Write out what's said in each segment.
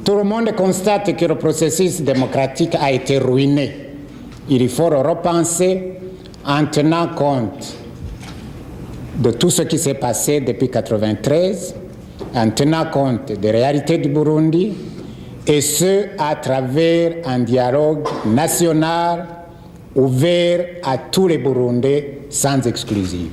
Tout le monde constate que le processus démocratique a été ruiné. Il faut le repenser en tenant compte de tout ce qui s'est passé depuis 1993, en tenant compte des réalités du Burundi, et ce, à travers un dialogue national ouvert à tous les Burundais sans exclusive.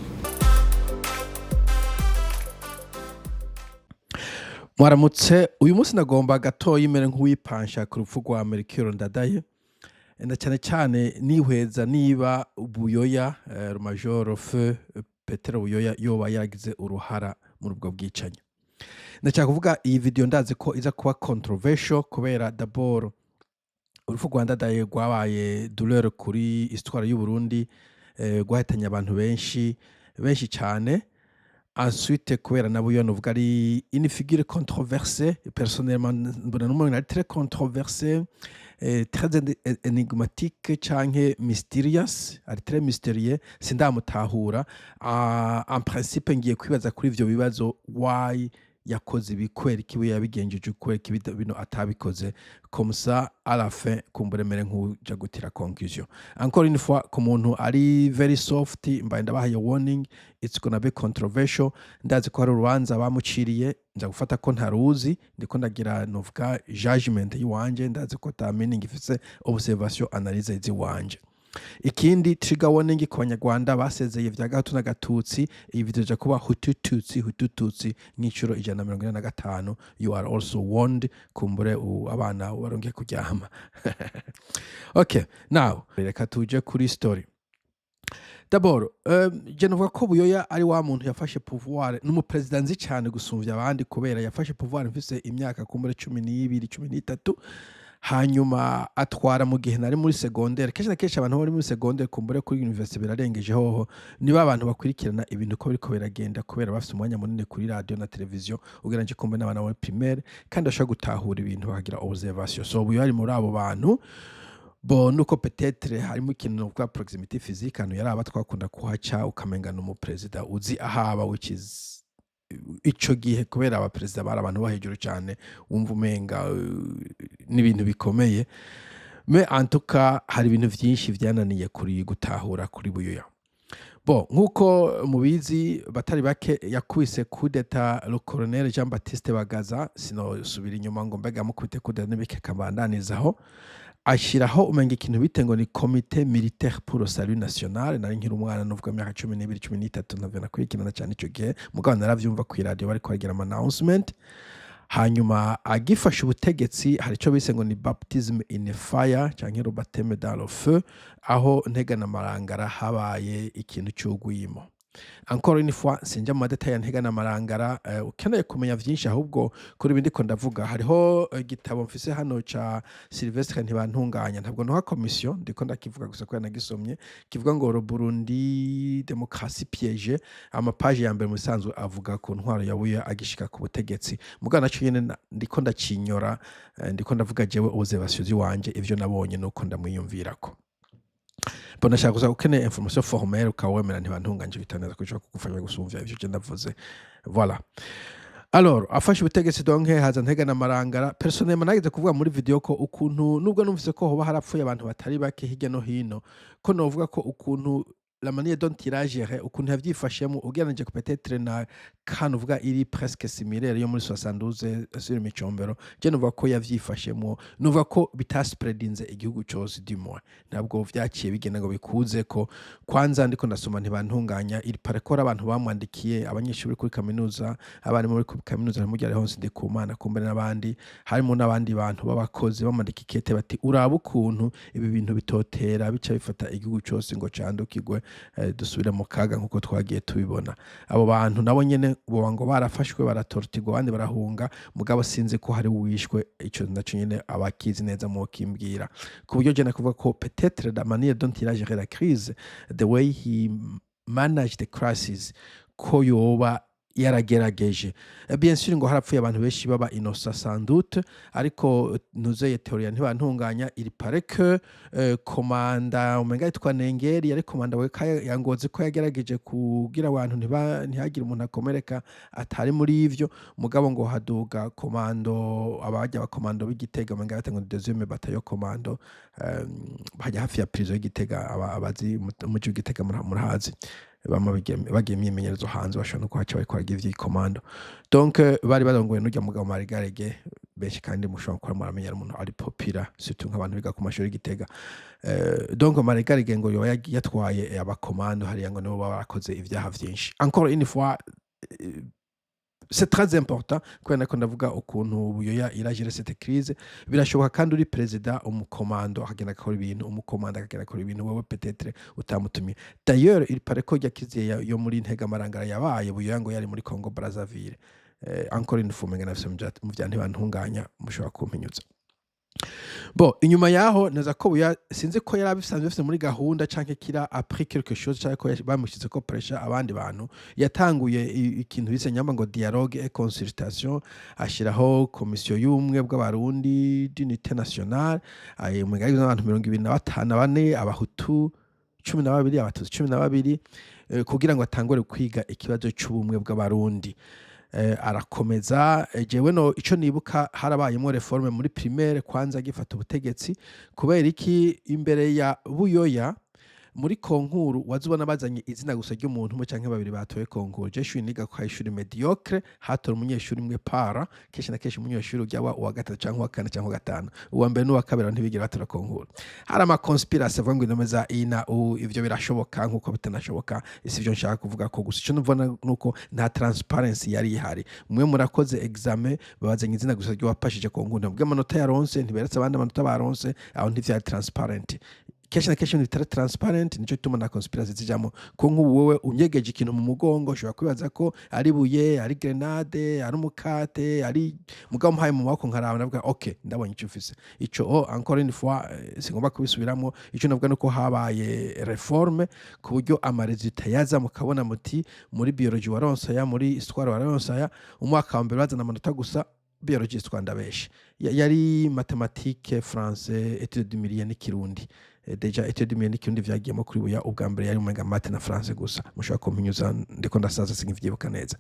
Mwaramutse. Uyu munsi nagomba gatoya imere nk'uwipansha ku rupfu rwa Melchior Ndadaye, na cyane cyane nihweza niba Buyoya, Major Feu Petero Buyoya, yoba yaragize uruhara muri ubwo bwicanyi. Ndashaka kuvuga iyi video, ndazi ko iza kuba controversial, kubera d'abord urupfu rwa Ndadaye rwabaye douleur kuri histoire y'u Burundi, rwahitanye abantu benshi benshi cyane. Ensuite, kubera na Buyoya novuga ari une figure controversée, personnellement mbona n'umuntu ari très controversé, très énigmatique canke mysterious, ari très mystérieux, sindamutahura. En principe ngiye kwibaza kuri ivyo bibazo: why yakoze ibi, kubera iki we yabigenjeje, kubera iki bino atabikoze. Comme ça, à la fin, kumbure mere nk'uja gutira conclusion. Encore une fois, ku muntu ari very soft, mbaye ndabahaye warning, it's gonna be controversial. Ndazi ko hari urubanza bamuciriye, nza gufata ko ntaruzi, ndiko ndagira novuga judgment yiwanje. Ndazi ko ta meaning ifise observation, analyse ziwanje. Ikindi, trigger warning ku Banyarwanda basezeye vya Gahutu na Gatutsi: iyi video ija kuba Hutu Tutsi, Hutu Tutsi nk'inshuro 145. You are also warned. Kumbure abana barongeye kuryama. Okay, now reka tuje kuri story. D'abord, je novuga ko Buyoya ari wa muntu yafashe pouvoir, ni umuperezida nzi cyane gusumvya abandi, kubera yafashe pouvoir mfise imyaka kumbure 12, 13, hanyuma atwara mu gihe nari muri secondaire. Kenshi na kenshi abantu bari muri secondaire, kumbure kuri université birarengeje hoho, niba abantu bakurikirana ibintu uko biriko biragenda, kubera bafise umwanya munini kuri radio na televiziyo ugereranyije kumbe n'abana muri primaire, kandi bashobora gutahura ibintu, bakagira observation. So Buyoya ari muri abo bantu. Bon, nuko peut-être harimo ikintu novuga proximité physique, ahantu yaraba twakunda kuhaca, ukamenga ni umuperezida uzi ahaba, which is ico gihe kubera abaperezida bari abantu bo hejuru cyane, wumva umenga n'ibintu bikomeye. Mais en tout cas, hari ibintu vyinshi vyananiye kuri gutahura kuri Buyoya. Bon, nk'uko mubizi batari bake, yakubise coup d'état le colonel Jean Baptiste Bagaza. Sinosubira inyuma ngo mbega mukubite coup d'état n'ibike, kabandanizaho ashyiraho umenga ikintu bite ngo ni Comité militaire pour le salut national. Nari nkiri umwana, nuvuga imyaka 12, 13, ntavyo nakurikirana cyane ico gihe, mugabo naravyumva ku iradiyo bariko bagira ama announcement. Hanyuma agifashe ubutegetsi, hari icyo bise ngo ni baptism in fire canke le baptême dans le feu, aho Ntega na Marangara habaye ikintu c'ugwimo. Encore une fois, sinja mu ma détails ya Ntega na Marangara. Ukeneye kumenya vyinshi ahubwo kuri ibi ndiko ndavuga, hariho igitabo mfise hano ca Sylvestre Ntibantunganya. Ntabwo ntuha commission, ndiko ndakivuga gusa kubera nagisomye. Kivuga ngo "Le Burundi, démocratie piégée". Amapaji ya mbere mu bisanzwe avuga ku ntwaro ya Buyoya agishika ku butegetsi. Mugabo naco nyene ndiko ndacinyora, ndiko ndavuga jewe observation ziwanje, ivyo nabonye nuko ndamwiyumvirako. Bon, ndashaka gusa ukeneye information formelle, ukaba wemera Ntibantunganje bitaneza ko ishobora kugufasha gusumvya ivyo je ndavuze. Voilà. Alors, afashe ubutegetsi, donc haza Ntega na Marangara. Personnellement, nageze kuvuga muri video ko ukuntu nubwo numvise ko hoba harapfuye abantu batari bake hirya no hino, ko novuga ko ukuntu la manière dont il a géré, ukuntu yavyifashemo, ugereranije peut-être na kano uvuga iri presque similaire yo muri 72 sur Micombero, je nuvuga ko yavyifashemo, nuvuga ko bitaspreadinze igihugu cose, du moins ntabwo vyaciye bigenda ngo bikuze. Ko kwanza ndiko ndasoma Ntibantunganya, il paraît ko hari abantu bamwandikiye, abanyeshuri kuri kaminuza, abarimu muri kaminuza ntamujya hose, Ndikumana kumbere n'abandi, harimo n'abandi bantu b'abakozi bamandika ikete bati: "Uraba ukuntu ibi bintu bitotera bica bifata igihugu cose ngo candukirwe, dusubire mu kaga nk'uko twagiye tubibona." Abo bantu nabo nyene boba ngo barafashwe, baratortirwa, abandi barahunga, mugabo sinzi ko hari uwishwe. Ico naco nyene abakizi neza mukimbwira. Ku buryo je nakuvuga ko peut-être la manière dont il a géré la crise, the way he managed the crisis, ko yoba Yaragerageje. Bien sûr ngo harapfuye abantu benshi baba innocent, sans doute, ariko ntuzeye théorie ntibantunganya. Il paraît que commandant umenga yitwa Nengeri, yari commandant we ya Ngozi, ko yagerageje kugira abantu ntihagire umuntu akomereka atari muri ivyo. Mugabo ngo haduga commando, abajya abakomando b'Igitega, umenga bata ngo deuxième bataillon commando, hajya hafi ya prison y'Igitega. Abazi umuji w'Igitega murahazi, bama bagiye imyimenyerezo hanze, bashobora no kuhaca bariko baragira ivy'ikomando. Donc bari barongowe n'urya mugabo Marigarege, benshi kandi mushobora kuba muramenyera, umuntu ari populaire, surtout nk'abantu biga ku mashuri y'Igitega. Donc Marigarege ngo yoba yatwaye abakomando hariya, ngo nibo baba barakoze ivyaha vyinshi. Encore une fois, c'est très important kubera nako ndavuga ukuntu Buyoya il a géré cette crise. Birashoboka kandi uri perezida, umukomando akagenda akora ibintu, umukomando akagenda akora ibintu wewe peut-être utamutumiye. D'ailleurs, il paraît ko rya crise yo muri Ntega Marangara yabaye, Buyoya ngo yari muri Congo Brazzaville. Encore une fois, umenga nafise mu vya ntibantunganya, mushobora kumpinyuza. Bon, inyuma yaho neza ko Buya, sinzi ko yari abisanzwe bifise muri gahunda canke kira appris quelque chose, canke ko bamushize ko pressure abandi bantu, yatanguye ikintu bise nyamba ngo dialogue et consultation, ashiraho komisiyo y'ubumwe bw'Abarundi, d'unité nationale. Ayo umenga yagizwe n'abantu 25, bane Abahutu, 12 Abatutsi, 12, kugira ngo atangure kwiga ikibazo c'ubumwe bw'Abarundi. Arakomeza. Jewe no ico nibuka, harabayemo réforme muri primaire kwanza agifata ubutegetsi. Kubera iki? Imbere ya Buyoya, muri concours waza ubona bazanye izina gusa ry'umuntu umwe canke babiri batoye concours. Je shuri niga kwa ishuri médiocre, hatora umunyeshuri umwe para kenshi na kenshi, umunyeshuri ujya wa uwa gatatu canke uwa kane canke uwa gatanu. Uwa mbere n'uwa kabiri ntibigera batora concours. Hari ama conspiracy avuga ngo indome za i na u, ivyo birashoboka nkuko bitanashoboka, si ivyo nshaka kuvuga ko. Gusa ico numva nuko nta transparency yari ihari. Mwe murakoze examen, babazanye izina gusa ry'uwapashije concours, ntabwo amanota yaronse, ntiberetse abandi amanota baronse. Aho ntivyari transparent. Kenshi na kenshi ibintu bitari transparent, nico gituma na conspiracy zijamo, ko nk'ubu wewe unyegeje ikintu mu mugongo, ushobora kwibaza ko ari ibuye, ari grenade, ari umukate, ari mugabo muhaye mu maboko nkaraba, ndavuga: "Okay, ndabonye ico ufise." Ico, oh, encore une fois, singomba kubisubiramwo. Ico navuga nuko habaye réforme ku buryo ama résultats yaza mukabona muti muri biologie waronse aya, muri histoire waronse aya. Umwaka wa mbere bazana amanota gusa biologie, histoire, ndabeshe. Yari mathématique, français, étude du milieu n'ikirundi. Déjà étude du milieu n'ikirundi vyagiyemo kuri Buya ubwa mbere, yari umenga maths na français gusa. Mushobora kumpinyuza, ndiko ndasaza, sinkivyibuka neza.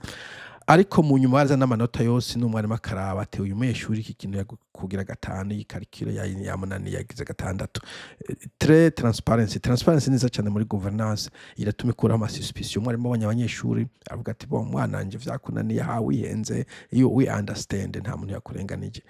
Ariko mu nyuma baza n'amanota yose, n'umwarimu akaraba ati uyu munyeshuri iki kintu kugira gatanu, iyi calcul yamunaniye, yagize gatandatu. Très transparency, transparency nziza cyane muri gouvernance, iratuma ikuraho ama suspicion. Umwarimu abonye abanyeshuri avuga ati: "Bon, mwana wanje, vyakunaniye ha wihenze, iyo we understand, nta muntu yakurenganije."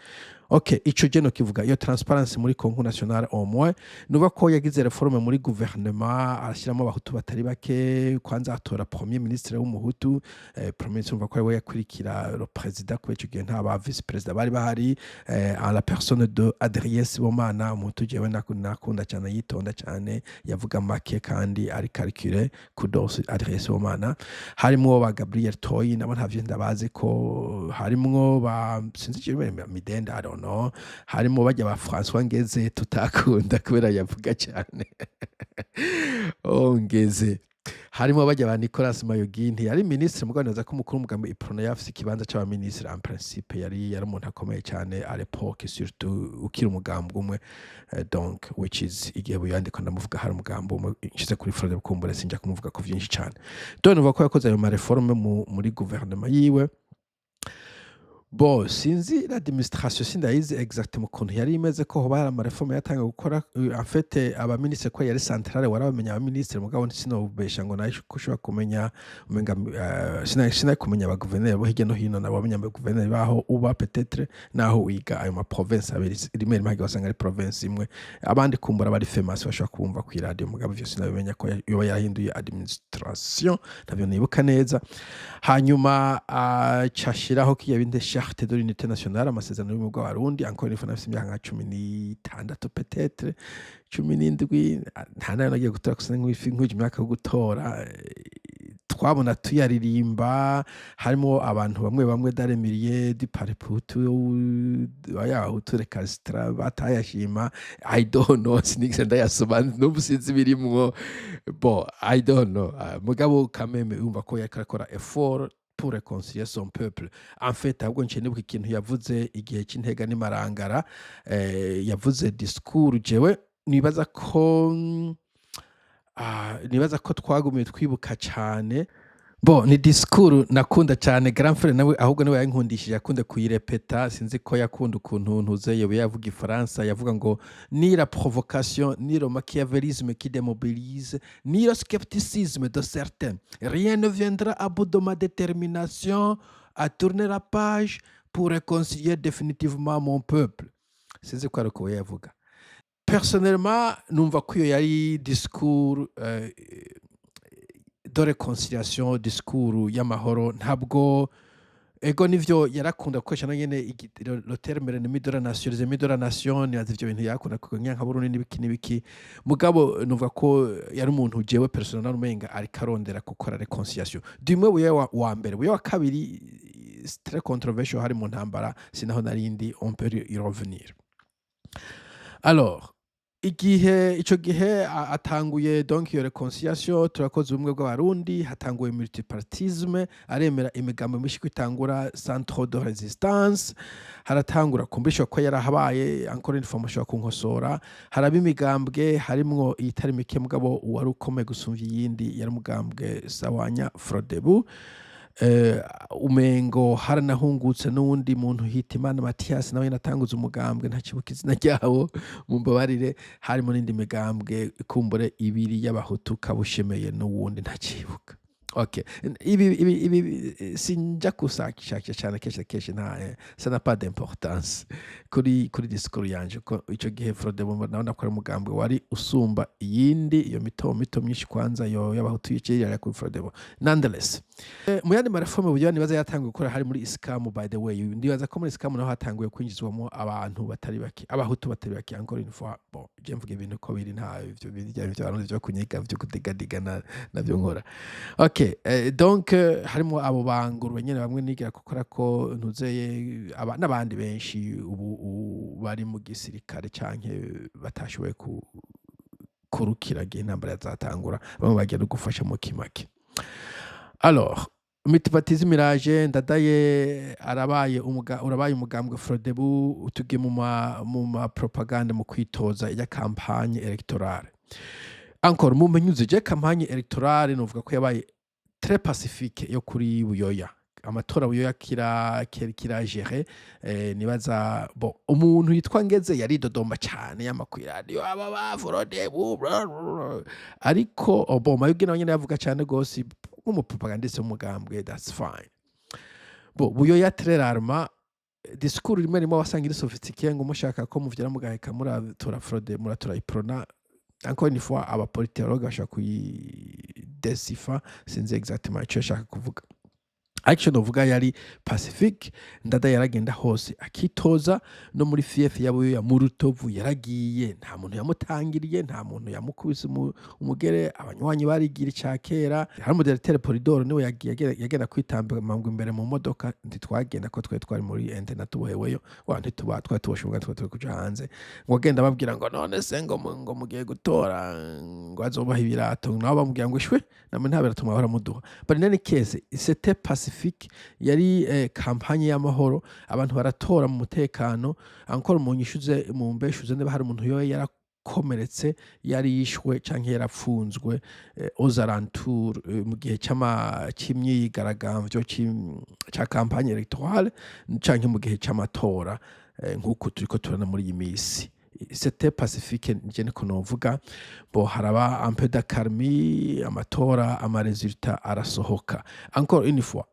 Okay, ico je no kivuga iyo transparency muri concours national. Au moins nuva ko yagize réforme muri gouvernement, arashyiramo Abahutu batari bake. Kwanza atora premier ministre w'Umuhutu. Premier ministre umva ko ariwe yakurikira le président, kubera ico gihe nta ba vice président bari bahari, en la personne de Adrien Sibomana, Umuhutu jewe nakunda cyane, yitonda cyane, yavuga make kandi ari calculé. Kudos Adrien Sibomana. Harimwo ba Gabriel Toyi, nabo ntavyo ndabazi, ko harimwo ba sinzi Gilbert Midende, I don't know, harimo bajya ba François Ngeze tutakunda kubera yavuga cyane. Oh, Ngeze. Harimo bajya ba Nicolas Mayogi, ntiyari ministre, mugabo nibaza ko umukuru w'umugambi Uprona yafise ikibanza c'abaministre. En principe yari umuntu akomeye cyane à l'époque, surtout ukiri umugambi umwe. Donc which is igihe buyandiko ndamuvuga, hari umugambi umwe nshize kuri Frode Bukumbure, sinjya kumuvuga ko vyinshi cyane. Donc nuvuga ko yakoze ayo ma réformes muri gouvernement yiwe. Bon, sinzi l'administration, sindayizi exactement ukuntu yari imeze, ko hoba hari ama réformes yatanga gukora. En fait, abaministre ko yari centrale, warabamenya abaministre, mugabo sinobesha ngo nayo ko ushobora kumenya umenga sinari kumenya abaguverineri bo hirya no hino, nabo bamenya abaguverineri baho uba, peut-être naho wiga, ayo ma province abiri rimwe rimwe hagiye wasanga ari province imwe. Abandi kumbura bari famous bashobora kubumva ku radio, mugabo ivyo sinabimenya ko yoba yarahinduye administration, ntavyo nibuka neza. Hanyuma acashiraho kiya binde charte de l'unité nationale, amasezerano y'ubumwe bw'Abarundi. Encore une fois, nafise imyaka nka 16, peut-être 17, nta nayo nagiye gutora gusa nk'uwije imyaka yo gutora. Twabona tuyaririmba, harimo abantu bamwe bamwe daremiriye du Palipehutu, Abahutu récalcitrants batayashima. I don't know, sinigeze ndayasoma, n'ubu sinzi ibirimwo. Bon, I don't know. Mugabo kameme yumva ko yariko arakora effort. Pour réconcilier son peuple. En fait, ahubwo nciye nibuka ikintu yavuze igihe c'Intega n'imarangara, yavuze discours jewe nibaza ko nibaza ko twagumye twibuka cane. Bon, ni discours nakunda cane, grand frère nawe ahubwo niwe yayinkundishije, yakunda kuyirepeta. Sinzi ko yakunda ukuntu ntuze yoba yavuga ifaransa, yavuga ngo: "Ni la provocation, ni le machiavélisme qui démobilise, ni le scepticisme de certains, rien ne viendra à bout de ma détermination à tourner la page pour réconcilier définitivement mon peuple." Sinzi ko ari uko yavuga. Personnellement, numva ko iyo yari discours de réconciliation, discours y'amahoro. Ntabwo, ego nivyo, yarakunda gukoresha na nyene le terme "l'ennemi de la nation", les ennemis de la nation. Nibaza ivyo bintu yakunda kugira nka Burundi n'ibiki n'ibiki, mugabo numva ko yari umuntu jewe personnel umenga ariko arondera gukora réconciliation. Du moins Buyoya wa mbere. Buyoya wa kabiri, c'est très controversial, hari mu ntambara, sinaho narindi, on peut y revenir. Alors, igihe ico gihe atanguye donc iyo réconciliation, turakoze ubumwe bw'Abarundi, hatanguye multipartisme, aremera imigambo myinshi ko itangura sans trop de résistance. Haratangura kumbisha ko yarahabaye, encore une fois mushobora kunkosora, haraba imigambwe harimwo iyitari mike, mugabo uwari ukomeye gusumvya iyindi yari umugambwe Sawanya Frodebu. Umengo haranahungutse n'uwundi muntu Hitimana Mathias, nawe natanguze umugambwe, ntakibuka izina ryawo, mumbabarire. Harimo n'indi migambwe kumbure ibiri y'Abahutu, Kabushemeye n'uwundi ntakibuka. Okay, ibi sinja kusakishakisha cyane, kenshi kenshi nta ça n'a pas d'importance kuri discours yanje, ko ico gihe Frodebu ndabona ko ari umugambwe wari usumba iyindi, iyo mito mito myinshi kwanza yo y'Abahutu yiciye kuri Frodebu. Nonetheless, mu yandi ma réformes Buyoya nibaza yatanguye gukora hari muri ISCAM. By the way, ndibaza ko muri ISCAM naho hatanguye kwinjizwamo abantu batari bake, Abahutu batari bake. Encore une fois, bon, je mvuga ibintu ko biri, nta ivyo birya ivyo Abarundi vyo kunyiga, vyo kudigadiga navyo nkora. Okay, donc harimo abo bangurwe nyene bamwe nigira gukora ko ntuzeye aba n'abandi benshi ubu bari mu gisirikare canke batashoboye kurukira igihe intambara yazatangura, bamwe bagiye no gufasha mu kimake. Alors, multipartisme iraje, Ndadaye arabaye urabaye umugambwe Frodebu, tugiye mu ma propagande, mu kwitoza ya campagne électorale. Encore mumenyuze, je campagne électorale novuga ko yabaye très pacifique yo kuri Buyoya. Amatora Buyoya kira géré, nibaza, bon, umuntu yitwa Ngeze yaridodomba cyane y'amakwiradiyo aba ba Frodebu bla, bla, bla. Ariko oh, bon, Mayugi nawe nyene yavuga cyane gose nk'umupropagandiste w'umugambwe, that's fine. Bon, Buyoya très rarement discours rimwe rimwe wasanga iri sophistiqué, ngo mushaka ko muvyara mugaheka muratora Frode, muratora Iprona. Encore une fois, aba politologue bashobora kuyidesifa, sinzi exactement ico yashaka kuvuga, ariko ico novuga yari pacifique. Ndada yaragenda hose akitoza, no muri fief ya Buyoya mu Rutovu yaragiye, nta muntu yamutangiriye, nta muntu yamukubise umugere. Abanywanyi barigira ica kera. Hari umu directeur Polidoro niwe yagiye yagenda kwitamba imbere mu modoka, ntitwagenda ko twari twari muri internat tuboheweyo, wa ntituba twari tuboshe ubwa twari turi kuja hanze, ngo agenda ababwira ngo none se ngo mugiye gutora ngo azobaha ibirato, nabo bamubwira ngo ishwe namwe nta birato mwahora muduha. But in any case, c'était pacifique, yari campagne y'amahoro, abantu baratora mu mutekano. Encore mu nyishuze mu mbeshuze niba hari umuntu yoba yarakomeretse, yari yishwe canke yarapfunzwe aux alentours mu gihe c'imyigaragambyo ca campagne électorale canke mu gihe c'amatora, nk'uko turiko turana muri iyi misi. C'était pacifique, nje niko novuga. Bo haraba un peu d'accalmie, amatora, ama résultats arasohoka. Encore une fois,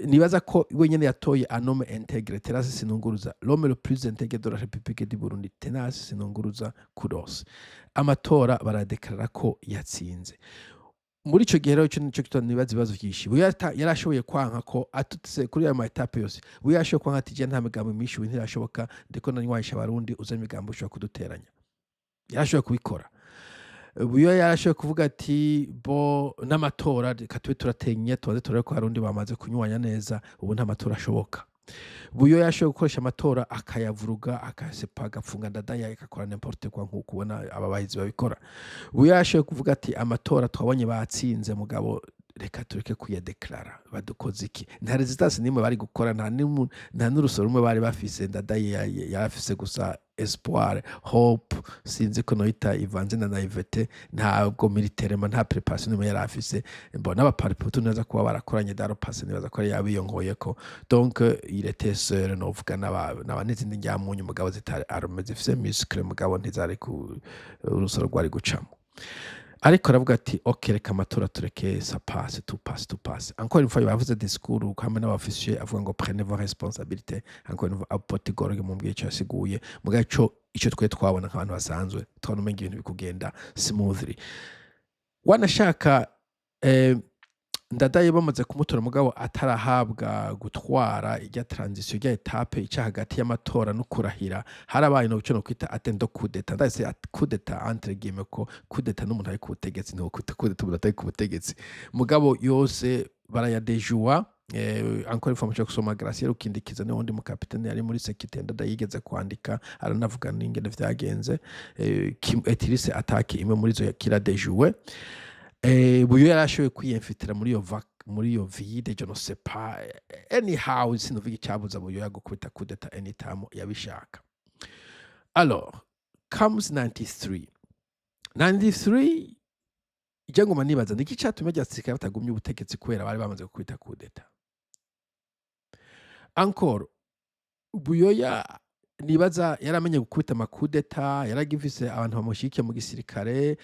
nibaza ko we nyene yatoye un homme intègre, Terence Sinunguruza, l'homme le plus intègre de la République du Burundi, Terence Sinunguruza Kudos. Amatora baradeklarara ko yatsinze. Muri ico gihe rero, ico nico gituma nibaza ibibazo vyinshi. Buyoya yarashoboye kwanka ko atutse kuri ayo ma étapes yose. Buyoya yarashoboye kwanka ati: "Je nta migambo myinshi, ubu ntirashoboka, ndiko nanywanisha Abarundi, uzana imigambo ushobora kuduteranya." Yarashoboye kubikora. Buyoya yarashoboye kuvuga ati: "Bo n'amatora reka tube turatenye, tubanze turabe ko Abarundi bamaze kunywanya neza, ubu nta matora ashoboka." Buyoya yarashoboye gukoresha amatora akayavuruga, akayasepa, agapfunga Ndadaye, agakora n'importe quoi nk'uko ubona aba bahizi babikora. Buyoya yarashoboye kuvuga ati: "Amatora twabonye batsinze, mugabo Reka tureke kuyadeklara. Badukoze iki? Nta résistance nimwe bari gukora, nta n'urusoro rumwe bari bafise. Ndadaye yari afise gusa espoir, hope, sinzi ko noyita ivanze na naïveté. Ntabwo militairement nta préparation nimwe yari afise. Mbona n'Abaparipehutu neza kuba barakoranye dans le passé, nibaza ko yari yabiyongoyeko. Donc il était seul, novuga n'aba n'izindi njyamunyu mugabo zitari armées, zifise muscle, mugabo ntizari ku urusoro rwari gucamo. Ariko aravuga ati: "Ok, reka amatora tureke, ça passe, tout passe, tout passe." Encore une fois yavuze discours hamwe n'aba officiers, avuga ngo: "Prenez vos responsabilités." Encore une fois apotigorge mumbwiye ico yasiguye. Mugabo ico twe twabona nk'abantu basanzwe, twabona umenga ibintu bikugenda smoothly. Wanashaka Ndadaye bamaze kumutora, mugabo atarahabwa gutwara irya transition, irya étape ica hagati y'amatora no kurahira, harabaye no cyo no kwita atendo coup d'état. Ndase coup d'état entre guillemets, ko coup d'état n'umuntu ari ku butegetsi, ntiwo kwita coup d'état umuntu atari ku butegetsi. Mugabo yose barayadejua. Encore une fois, mushobora gusoma Gratien Rukindikiza, niwe wundi mukapitene yari muri sécurité Ndadaye, yigeze kwandika, aranavuga n'ingene vyagenze. Etirise attaque imwe muri zo kira déjoué. Buyo yarashoboye kwiyemfitira muri iyo vide, je ne sais pas. Anyhow, sinuvuga icyabuza Buyoya gukubita coup d'état anytime yabishaka. Alors comes 93. 93 ijya ngoma, nibaza niki cyatumye gisirikare batagumye ubutegetsi, kubera bari bamaze gukubita coup d'état. Encore Buyoya nibaza yaramenye gukubita amakudeta, yaragifise abantu bamushyigikiye mu gisirikare.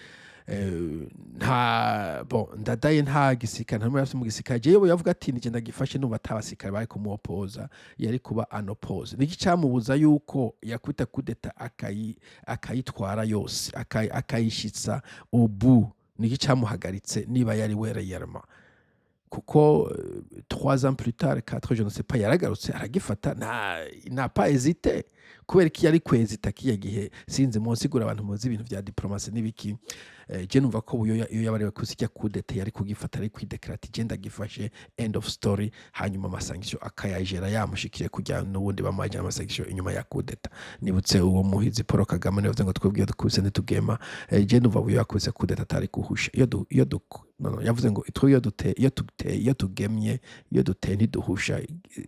Nta bon, Ndadaye nta gisirikare, nta n'umwe mu gisirikare. Jewe yavuga ati: "Nije ndagifashe." Numva atabasirikare bari kumuopoza, yari kuba unopposé. Niki camubuza yuko yakubita coup d'état akayitwara yose, akayishitsa ubu? Niki camuhagaritse niba yari we réellement? Kuko 3 ans plus tard, quatre, je ne sais pas, yaragarutse aragifata, nta n'a pas hésité. Kubera ko yari kwezita kiya gihe? Sinzi, munsigura abantu muzi ibintu vya diplomatie n'ibiki. Je numva ko Buyoya iyo yaba ari kuzi ijya coup d'état yari kugifata, ari kwideklara ati: "Je ndagifashe, end of story." Hanyuma ama sanctions akayajera yamushikiye, kujya n'ubundi bamajana ama sanctions inyuma ya coup d'état. Nibutse uwo muhizi Paul Kagame niwe yavuze ngo: "Twebwe iyo dukubise ntitugema." Je numva Buyoya yakubise coup d'état atari guhusha. Iyo du no, no, yavuze ngo: "Twe iyo dute iyo dute iyo tugemye, iyo duteye ntiduhusha,"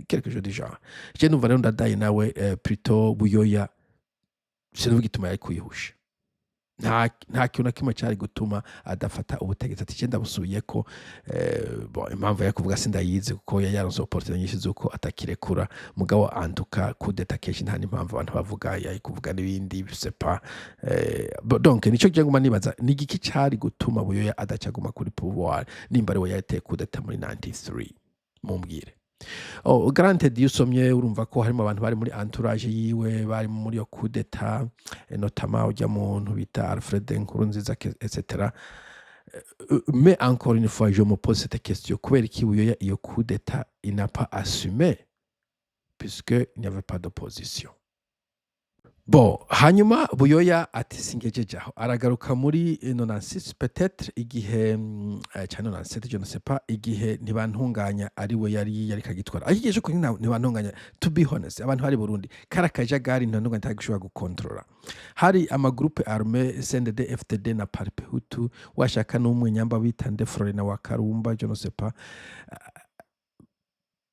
quelque chose du genre. Je numva rero Ndadaye nawe, plutôt Buyoya, sinumva igituma yari kuyihusha. Nta kintu na kimwe cyari gutuma adafata ubutegetsi ati: "Je ndabusubiye ko." Bon, impamvu yo kuvuga sindayizi, kuko yari yaronse opportunité nyinshi zuko atakirekura. Mugabo antuka coup d'état kenshi nta n'impamvu abantu bavuga yari kuvuga n'ibindi, c'est pas bon, donc nico gihe nguma nibaza ni igiki cari gutuma Buyoya adacaguma kuri pouvoir nimba ari we yateye coup d'état muri 93. Mumbwire. Oh, granted, iyo usomye urumva ko harimo abantu bari muri entourage yiwe bari muri iyo coup d'état, notamment ujya muntu bita Alfred Nkurunziza, etc. Mais encore une fois, je me pose cette question: kubera iki Buyoya iyo coup d'état il n'a pas assumé, puisque il n'y avait pas d'opposition? Bon, hanyuma Buyoya ati: "Singejeje aho." Aragaruka muri 96 peut-être, igihe ca 97, je ne sais pas, igihe Ntibantunganya ari we yari kagitwara. Ariko igihe cyo kuri Ntibantunganya, to be honest, abantu bari Burundi kari akajagari Ntibantunganya atari gushobora gukontorora. Hari ama groupes armés, CNDD FDD na Paripehutu, washaka n'umwe nyamba bita nde, Florina wa Karumba, je ne sais pas,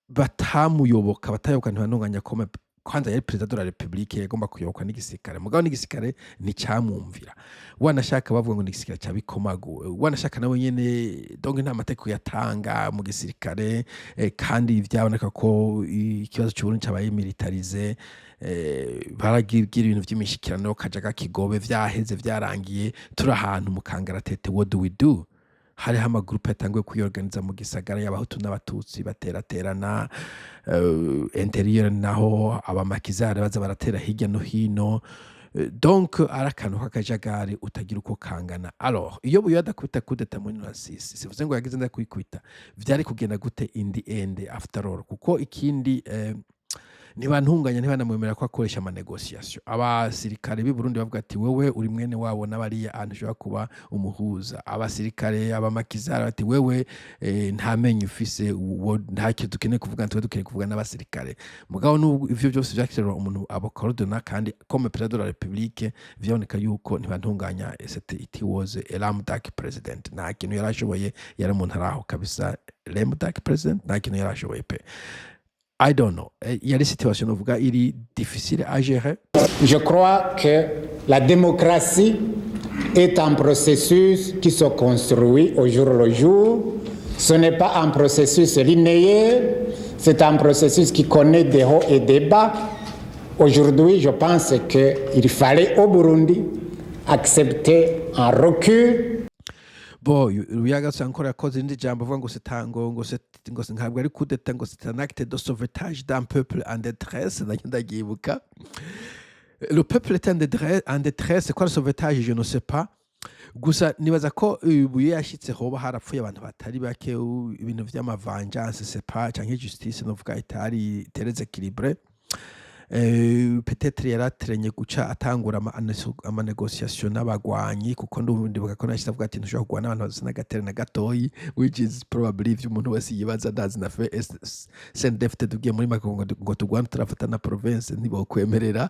batamuyoboka, batayoboka Ntibantunganya. Comme kwanza yari président de la République, yagomba kuyobokwa n'igisirikare, mugabo n'igisirikare nticamwumvira. Wanashaka bavuga ngo ni igisirikare ca Bikomagu, wanashaka nawe nyene, donc nta mategeko yatanga mu gisirikare. Kandi vyaboneka ko ikibazo c'Uburundi cabaye militarisé. Baragira ibintu vy'imishikirano kajaga kigobe, vyaheze, vyarangiye, turi ahantu mu kangaratete. What do we do? Hariho ama groupes yatanguye kwiyorganiza mu gisagara y'Abahutu n'Abatutsi, bateraterana intérieur, naho abamakizari baza baratera hirya no hino. Donc ari akantu k'akajagari utagira uko kangana. Alors iyo Buyoya adakubita coup d'état muri 96, sivuze ngo yagize ndakuyikubita, vyari kugenda gute in the end, after all? Kuko ikindi Ntibantunganya, ntibanamwemerera ko akoresha ama négociations. Abasirikare b'i Burundi bavuga ati: "Wewe uri mwene wabo n'abariya ahantu ushobora kuba umuhuza." Abasirikare abamakizara bati: "Wewe nta menyo ufise, ntacyo dukeneye kuvuga, twe dukeneye kuvuga n'abasirikare." Mugabo nubwo ivyo byose vyakirwa umuntu abakordona, kandi comme président de la République, vyaboneka yuko Ntibantunganya, c'était, it was a lame duck president. Nta kintu yarashoboye, yari umuntu araho kabisa, lame duck president, nta kintu yarashoboye pe. I don't know. Yari situation novuga iri difficile à gérer. Je crois que la démocratie est un processus qui se construit au jour le jour. Ce n'est pas un processus linéaire, c'est un processus qui connaît des hauts et des bas. Aujourd'hui, je pense qu'il fallait au Burundi accepter un recul. Bo Ruyaga Sankora yakoze irindi jambo avuga ngo c'est ngo ntabwo ari coup d'état, ngo c'est un acte de sauvetage d'un peuple en détresse. Nacyo ndabyibuka. Le peuple est en détresse, en détresse, c'est quoi le sauvetage? Je ne sais pas. Gusa nibaza ko Buyoya yashitse hoba harapfuye abantu batari bake, ibintu vy'ama vengeance, c'est pas, canke justice novuga itari très équilibrée. Peut-être yaraterenye guca atangura ama négociations n'abagwanyi, kuko ndibuka ko nahise avuga ati: "Ntushobora kurwana n'abantu badasa n'agatere na gatoyi," which is probably ivyo umuntu wese yibaza. Ndazi na fe CNDD-FDD tugiye muri Mako ngo tugwane, turafata na province, ntibokwemerera.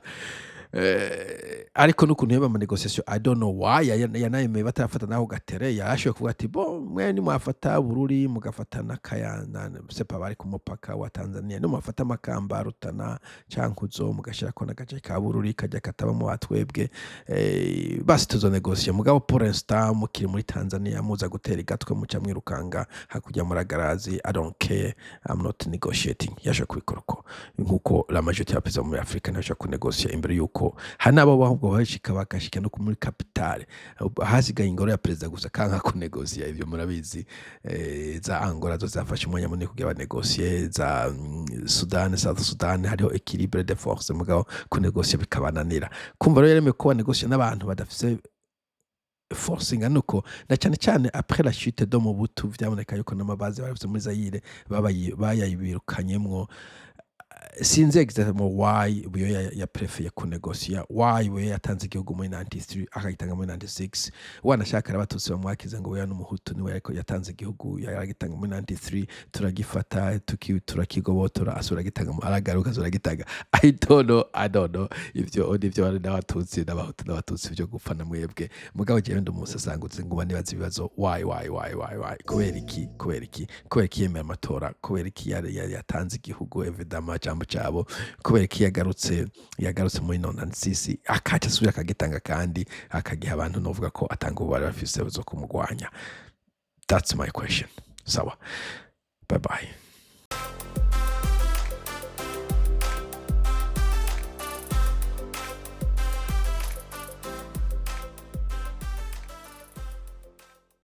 Ariko n'ukuntu yaba ama négociations, I don't know why yanayemeye batarafata naho gatere. Yarashoboye kuvuga ati: "Bon, mwe nimwafata Bururi, mugafata na Kayana, sepa bari ku mupaka wa Tanzania, nimwafata Makamba, Rutana, Cankuzo, mugashirako n'agace ka Bururi kajya katabamo batwebwe, basi tuzonegosiye. Mugabo pour l'instant mukiri muri Tanzania, muza gutera igatwe, muca mwirukanga hakurya muragarazi. I don't care, I'm not negotiating." Yaje kubikora uko, nkuko la majorité y'abaperezida muri Afrika ntibashobora kunegosiya imbere yuko hari n'abo ahubwo bashika bagashika no muri capitale, hasigaye ingoro ya perezida gusa, kanka kunegosiya. Ivyo murabizi. Za Angola zo zafashe umwanya munini kugira banegosiye, za Sudan, South Sudan, hariho équilibre de force, mugabo kunegosiya bikabananira. Kumva rero yaremeye ko banegosiya n'abantu badafise force ingana uko, na cyane cyane après la chute de Mobutu, vyaboneka yuko n'amabaze bari bafise muri Zaire bayabirukanyemwo. Sinzi exactement why Buyoya ya préféré kunegosiya, why Buyoya yatanze igihugu muri 93, akagitanga muri 96. Wanashaka abatutsi bamwakiza ngo Buyoya n'umuhutu, niwe ariko yatanze igihugu, yaragitanga muri 93, turagifata, turakigobotora, asubira agitanga, aragaruka asubira agitanga. I don't know, I don't know. Ivyo nivyo bari n'abatutsi n'abahutu n'abatutsi vyo gupfa na mwebwe. Mugabo jewe ndi umusasangutse, nguma nibaza ibibazo: why, why, why, why, why? Kubera iki? Kubera iki? Kubera iki yemera amatora? Kubera iki yatanze igihugu, évidemment jambo cabo? Kubera iki yagarutse muri 96, akaca asubira akagitanga kandi akagiha abantu novuga ko atanga ubu bari bafise zo kumugwanya? That's my question. Sawa, bye bye.